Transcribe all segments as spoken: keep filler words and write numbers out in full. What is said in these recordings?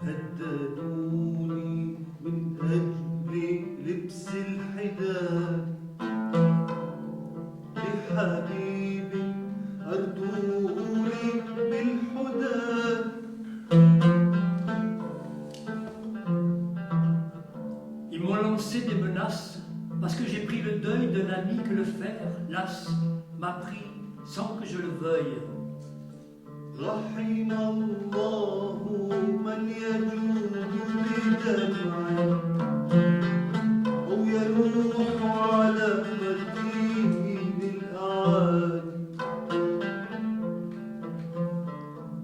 هددوني من أجل لبس الحداد، لحبيب أردولي بالحداد. Ils m'ont lancé des menaces parce que j'ai pris le deuil d'un ami que le fer, las, m'a pris sans que je le veuille. رحم الله من يجود بدمع أو ينوح على مدين الأعادي.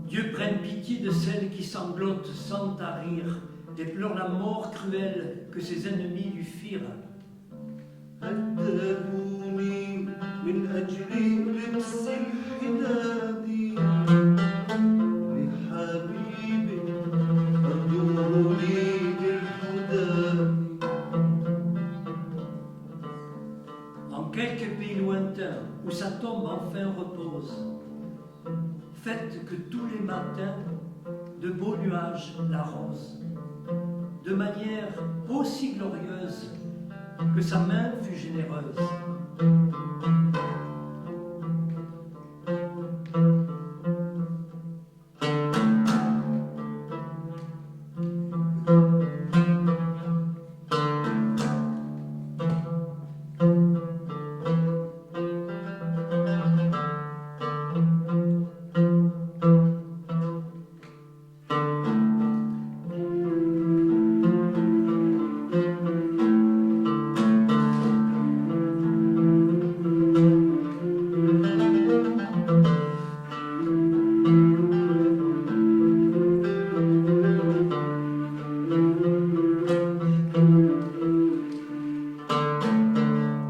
Dieu prenne pitié de celle qui sanglote sans tarir et pleure la mort cruelle que ses ennemis lui firent. هددوني من أجل لبس الحداد، لحبيب أردولي بالحداد. En quelque pays lointain où sa tombe enfin repose, faites que tous les matins de beaux nuages l'arrosent, de manière aussi glorieuse que sa main fut généreuse.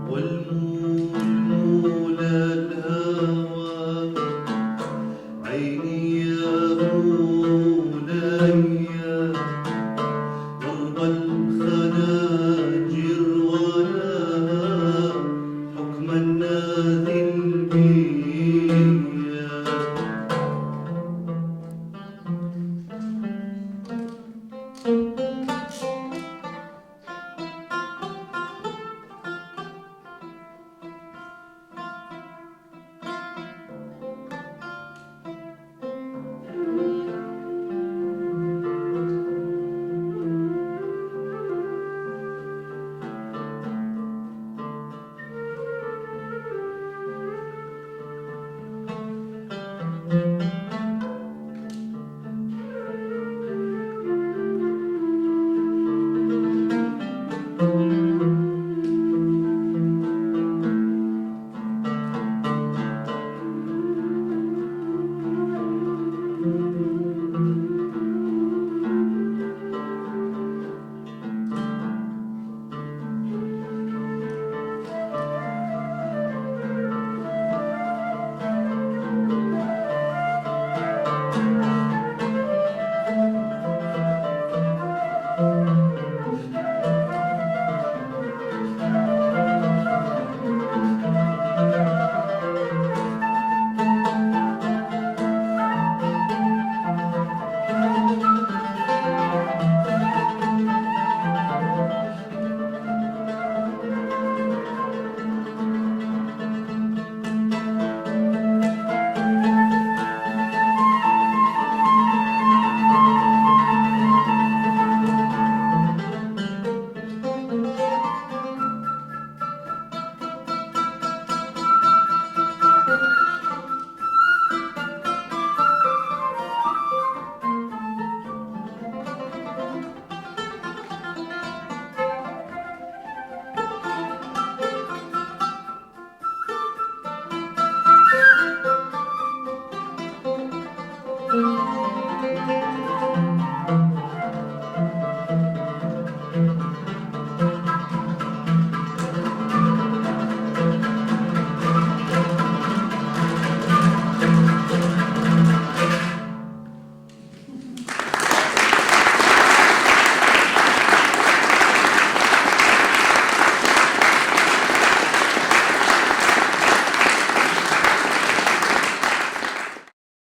والمول مولى الهوى، عيني يا مولاي، ضرب الخناجر ونهى حكم الناذي البيا.